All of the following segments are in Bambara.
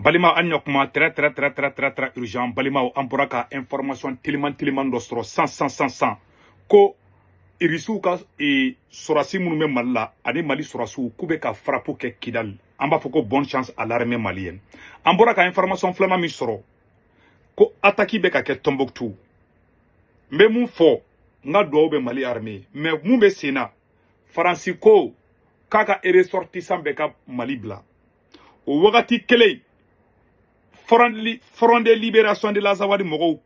Balima, an ɲɔ kuma très très très très très très urgent. Balimaw, an bɔra ka information teliman teliman dɔ sɔrɔ san san san san ko Irisiw ka sɔrɔsi minnu bɛ Mali la ani Mali sɔrɔsiw, k'u bɛ ka frappe kɛ Kidali. An b'a fɔ ko bonne chance à l'armée malienne. An bɔra ka information filanan min sɔrɔ, ko attaque bɛ ka kɛ Tombouctou. N bɛ mun fɔ? N ka duwawu bɛ Mali armée, mais mun bɛ sen na? Faransi ko k'a ka ressortissant bɛɛ ka Mali bila. O wagati kelen, Front de libération de l'Azawad mɔgɔw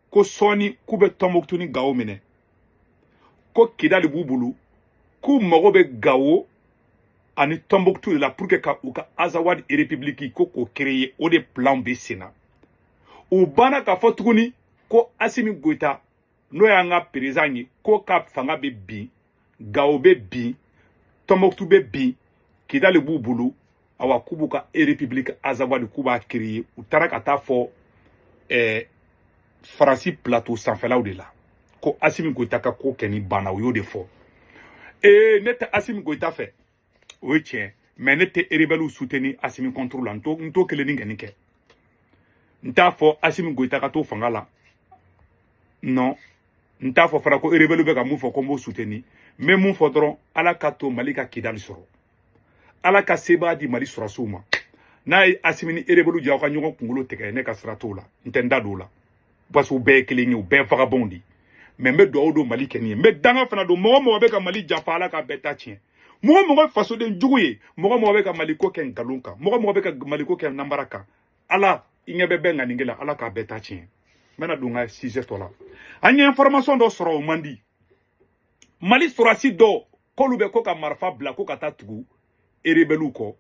ko sɔɔni k'u bɛ Tombouctou ni Gawo minɛ, ko Kidali b'u bolo, k'u mago bɛ Gawo ani Tombouctou de la pour que ka u ka Azawad République ko k'o créer. O de plan bɛ sen na. U banna k'a fɔ tuguni ko Asimi Goïta, n'o y'an ka président ye, ko ka fanga bɛ bin, Gawo bɛ bin, Tombouctou bɛ bin, Kidali b'u bolo. Awa, k'u b'u ka République Azawad, k'u b'a créer. U taara ka taa fɔ Faransi plateau sanfɛlaw de la ko Asimi Goïta ka ko kɛ ni banna. U y'o de fɔ. Ee, ne tɛ Asimi Goïta fɛ, o ye tiɲɛ, mais ne tɛ rebelle soutenir Asimi contre la. N t'o kelen ni kɛ nin kɛ. N t'a fɔ Asimi Goïta ka to fanga la, non. N t'a fɔ fana ko rebelle bɛ ka mun fɔ ko n b'o soutenir. N bɛ mun fɔ dɔrɔn? Ala ka to Mali ka Kidali sɔrɔ, Ala ka sebaaya di Mali sɔrɔsiw ma. N'a ye Asimi ni rebelle jɛ, aw ka ɲɔgɔn kunkolo tigɛ, ne ka sira t'o la. N tɛ n da don o la parce que u bɛɛ ye kelen ye, u bɛɛ ye vagabond de. Mais n bɛ dugawu don Mali kɛ nin ye. N bɛ danga fana don mɔgɔ mɔgɔ bɛ ka Mali janfa, Ala ka bɛɛ ta tiɲɛ. Mɔgɔ mɔgɔ ye fasoden jugu ye, mɔgɔ mɔgɔ bɛ ka Mali ko kɛ nkalon kan, mɔgɔ mɔgɔ bɛ ka Mali ko kɛ namara kan, Ala i ɲɛ bɛ bɛɛ ŋaninge la, Ala k'a bɛɛ ta tiɲɛ. N bɛna don n ka sujet tɔ la. An ye information dɔ sɔrɔ, o man di. Mali sɔrɔsi dɔw k'olu bɛ ko ka marifa bila ko ka taa tugu rebelle kɔ.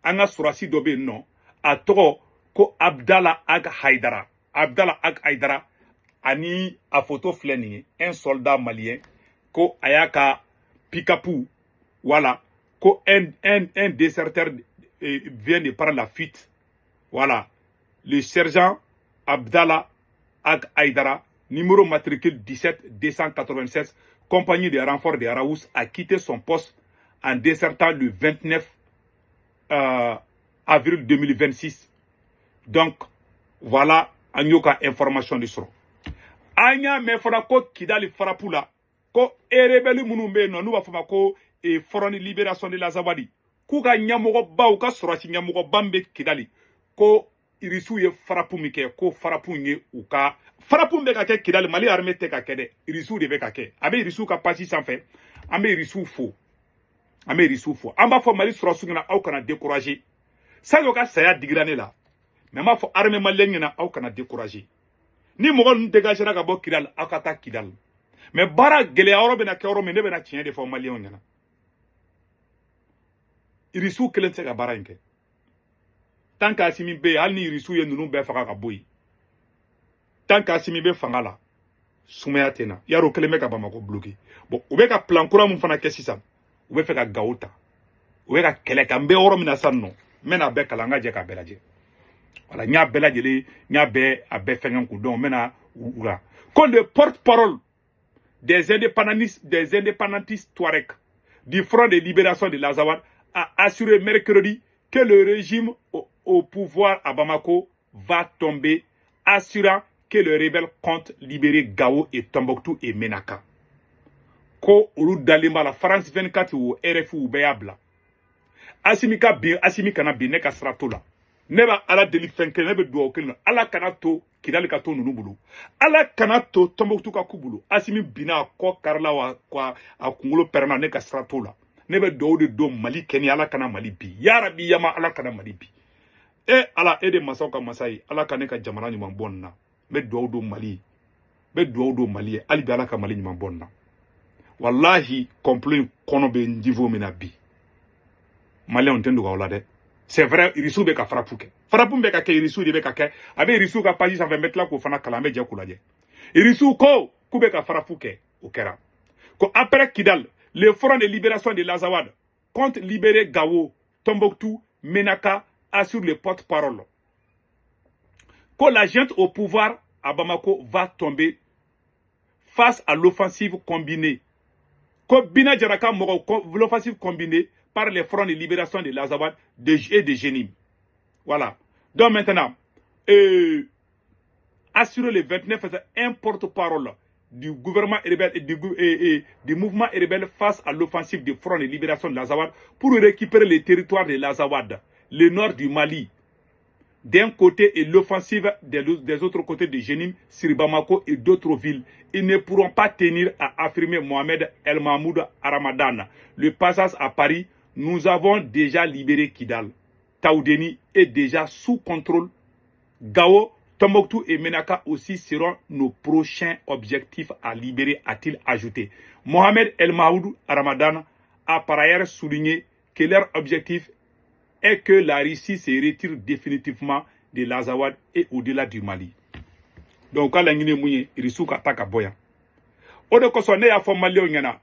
An ka sɔrɔsi dɔ bɛ yen nɔ, a tɔgɔ ko Abdala Ag Haidara. Abdala Ag Haidara ani a photo filɛ nin ye, un soldat malien, ko a y'a ka pick-up, voilà, ko un déserteur vient de prendre la fuite. Voilà, le sergent Abdallah Ag Haidara, numéro matricule 17 296, compagnie de renfort de Rharous, a quitté son poste en désertant le 29 avril 2026. Donc voilà, an y'o ka information de sɔrɔ. An y'a mɛn fana ko Kidali frappe la, ko rebelle minnu bɛ yen nɔ, n'u b'a fɔ ma ko Front de libération de l'Azawad, k'u ka ɲɛmɔgɔba, u ka sɔrɔsi ɲɛmɔgɔba min bɛ Kidali, ko Irisiw ye frappe min kɛ, ko frappe ye u ka frappe bɛ ka kɛ Kidali. Mali armée tɛ ka kɛ dɛ, Irisiw de bɛ ka kɛ. A bɛ Irisiw ka page sanfɛ. An bɛ Irisiw fo, an bɛ Irisiw fo. An b'a fɔ Mali sɔrɔsiw ɲɛna, aw kana décourager. Sadio ka saya digira ne la, mais n b'a fɔ armée malienne ɲɛna, aw kana décourager. Ni mɔgɔ ninnu dégagera ka bɔ Kidali, aw ka taa Kidali. Mais baara gɛlɛya yɔrɔ bɛna kɛ yɔrɔ min, ne bɛna tiɲɛ de fɔ Maliyɛnw ɲɛna. Irisiw kelen tɛ se ka baara in kɛ tant que Asimi bɛ yen. Hali ni Irisiw ye ninnu bɛɛ faga ka bɔ yen, tant que Asimi bɛ fanga la, sumaya tɛ na. Yarɔ, o kelen bɛ ka Bamakɔ bloqué. Bon, u bɛ ka plan kura mun fana kɛ sisan? U bɛ fɛ ka Gawo ta, u bɛ ka kɛlɛ kɛ. N bɛ yɔrɔ min na sisan nɔ, n bɛna a bɛɛ kalan, an ka jɛ k'a bɛɛ lajɛ. Voilà, n y'a bɛɛ lajɛlen, n y'a bɛɛ, a bɛɛ fɛngɛ kun. Donc n bɛna u la ko le porte-parole des indépendantistes Touareg du Front de libération de l'Azawad a assuré mercredi que le régime au pouvoir à Bamako va tomber, assurant que le rebelle compte libérer Gao et Tombouctou et Menaka. Ko olu dalen b'a la. France 24 o, RFI, u bɛɛ y'a bila. Asimi ka bin, Asimi kana bin, ne ka sira t'o la. Ne b'a Ala deli fɛn kelen, ne bɛ dugawu kelen na: Ala kana to Kidali ka to ninnu bolo, Ala kana to Tɔnbɔkutu ka k'u bolo. Asimi binna, a kɔ karila wa, a kunkolo pɛrɛnna, ne ka sira t'o la. Ne bɛ dugawu de don Mali kɛni, Ala kana Mali bi, yarabi yama, Ala kana Mali bi. E Ala, e de masaw ka masa ye, Ala ka ne ka jamana ɲuman bɔ nin na. N bɛ dugawu don Mali ye, n bɛ dugawu don Mali ye hali bi, Ala ka Mali ɲuman bɔ nin na. Walahi, complot in kɔnɔ bɛ niveau min na bi, Maliyɛnw tɛ dogo aw la dɛ. C'est vrai, Irisiw bɛ ka frappe kɛ. Frappe bɛ ka kɛ, Irisiw de bɛ ka kɛ. A bɛ Irisiw ka page sanfɛ. N bɛ tila k'o fana kalan, an bɛ jɛ k'o lajɛ. Irisiw ko k'u bɛ ka frappe kɛ, o kɛra. Ko après Kidal, le Front de libération de l'Azawad compte libérer Gao, Tombouctou, Menaka, assure le porte-parole. Que la junte au pouvoir à Bamako va tomber face à l'offensive combinée. Ko Bina Jaraka mɔgɔw, l'offensive combinée par les fronts de libération de l'Azawad et de Jenim. Voilà. Donc maintenant, assurer le 29, un porte-parole du gouvernement rebelle et du mouvement rebelle face à l'offensive du Front de libération de l'Azawad pour récupérer les territoires de l'Azawad, le nord du Mali, d'un côté, et l'offensive des autres côtés de Jenim, sur Bamako et d'autres villes. Ils ne pourront pas tenir, à affirmer Mohamed El Mahmoud Ramadan. Le passage à Paris, nous avons déjà libéré Kidal. Taoudeni est déjà sous contrôle. Gao, Tombouctou et Menaka aussi seront nos prochains objectifs à libérer, a-t-il ajouté. Mohamed El Mahmoud Ramadan a par ailleurs souligné que leur objectif est que la Russie se retire définitivement de l'Azawad et au-delà du Mali. Donc, quand laɲini mun ye, Irisiw ka taa ka bɔ yan. O de kosɔn ne y'a fɔ Maliyɛnw ɲɛna,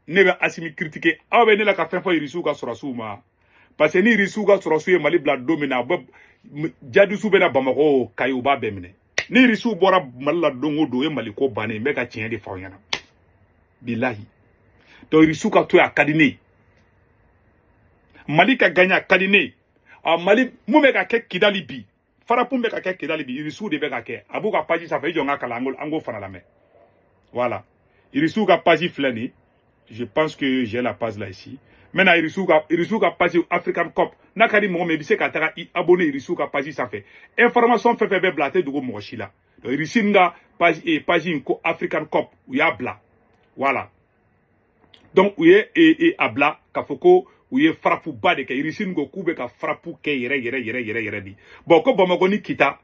ne bɛ Asimi critiquer, aw bɛ ne la ka fɛn fɔ Irisiw ka sɔrɔsiw ma. Parce que ni Irisiw ka sɔrɔsiw ye Mali bila don min na, a bɛ jadisiw bɛna Bamakɔ, Kayi, u b'a bɛɛ minɛ. Ni Irisiw bɔra Mali la don o don, o ye Mali ko bannen ye. N bɛ ka tiɲɛ de fɔ aw ɲɛna. Bilahi. Donc Irisiw ka to yen, a ka di ne ye. Mali ka gagner, a ka di ne ye. A Mali mun bɛ ka kɛ Kidali bi, frappe bɛ ka kɛ Kidali bi, Irisiw de bɛ ka kɛ. A b'u ka page sanfɛ, i jɔ n ka kalan, an k'o fana lamɛn. Voilà. Irisiw ka page filɛ nin. Je pense que j'ai la page là ici. Maintenant, Irisiw ka page African Corp. N'a ka di mɔgɔ min, i bɛ se ka taga i abonné Irisiw ka page sanfɛ. Information fɛn fɛn bɛ bila, a tɛ dogo mɔgɔ si la. Donc Irisi ka page, page in ko African Corp, u y'a bila. Voilà. Donc u ye a bila k'a fɔ ko u ye frappe ba de kɛ. Irisi ko k'u bɛ ka frappe kɛ yɛrɛ yɛrɛ yɛrɛ yɛrɛ yɛrɛ de. Bon, ko Bamakɔ ni Kita,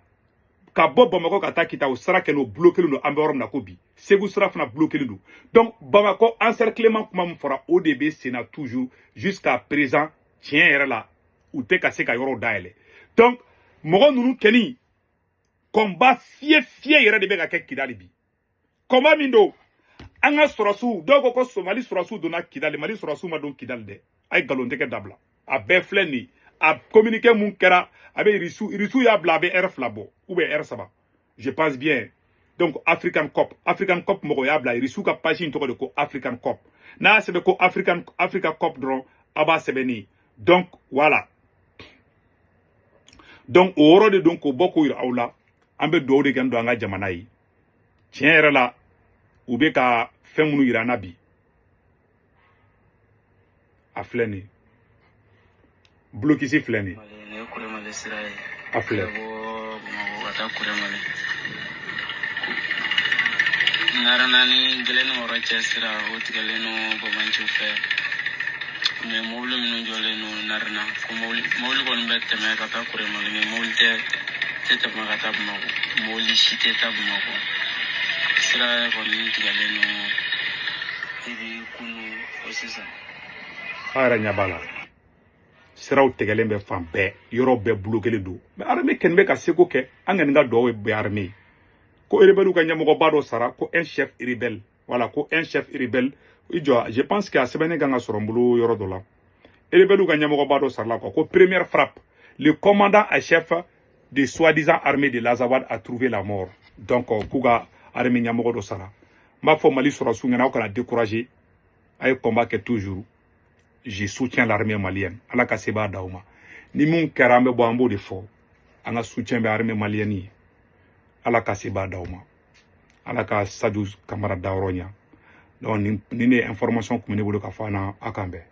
ka bɔ Bamakɔ ka taa Kita, o sira kɛ n'o bloqué don, an bɛ yɔrɔ min na ko bi. Segu sira fana bloqué don. Donc Bamakɔ encerclement kuma min fɔra, o de bɛ sen na toujours jusqu'à présent. Tiɲɛ yɛrɛ la, u tɛ ka se ka yɔrɔ dayɛlɛ. Donc mɔgɔ ninnu kɛni, combat fiyɛ fiyɛ yɛrɛ de bɛ ka kɛ Kidali bi. Combat min don, an ka sɔrɔsiw dɔw ko ko Mali sɔrɔsiw donna Kidali. Mali sɔrɔsiw ma don Kidali dɛ. A ye nkalon tɛgɛ dabila. A bɛɛ filɛ nin ye. A communiqué mun kɛra, a bɛ Irisiw y'a bila, a bɛ heure 2 bɔ ou bien heure 3, je pense bien. Donc African Corp, African Corp mɔgɔ y'a bila. Irisiw ka page in tɔgɔ de ko African Corp. N'a y'a sɛbɛn ko African Africa Corp dɔrɔn, a b'a sɛbɛn nin. Donc voilà. Donc o yɔrɔ de don k'o bɔ k'o yira aw la. An bɛ dugawu de kɛ don an ka jamana ye. Tiɲɛ yɛrɛ la, u bɛ ka fɛn minnu yira an na bi, a filɛ nin ye, blocus filɛ nin ye. Nin ye Kuremale sira ye. A filɛ. Ka bɔ Bamakɔ ka taa Kuremale. Narena ni Gɛlɛn ni wɔɔrɔ cɛ sira, o tigɛlen no bamanciw fɛ. Mais mobili minnu jɔlen no Narena, ko mobili kɔni bɛ tɛmɛ ka taa Kuremale, mais mobili tɛ tɛmɛ ka taa Bamakɔ. Mobili si tɛ taa Bamakɔ. Sira kɔni tigɛlen no depuis kunu fo sisan. Aw yɛrɛ ɲɛ b'a la, siraw tigɛlen bɛ fan bɛɛ, yɔrɔ bɛɛ bloquélen don. Mais armée kɔni bɛ ka seko kɛ. An kɔni ka dugawu bɛ armée ye. Ko rebelle ka ɲɛmɔgɔba dɔ sara, ko un chef rebelle. Voilà, ko un chef rebelle. I jɔ, je pense que a sɛbɛnni kan ka sɔrɔ n bolo yɔrɔ dɔ la. Rebelle ka ɲɛmɔgɔba dɔ sarala quoi. Ko première frappe, le commandant en chef de soi-disant armée de l'Azawad a trouvé la mort. Donc k'u ka armée ɲɛmɔgɔ dɔ sara. N b'a fɔ Mali sɔrɔsiw ɲɛna, aw kana décourager, a ye combat kɛ toujours. Je soutiens l'armée malienne. Ala ka se b'a d'aw ma. Ni mun kɛra, an bɛ bɔ, an b'o de fɔ. An ka soutien bɛ armée malienne ye. Ala ka se b'a d'aw ma. Ala ka Sadio Kamara dayɔrɔ ɲa. Donc nin de information kun bɛ ne bolo ka fɔ an na. A k'an bɛn.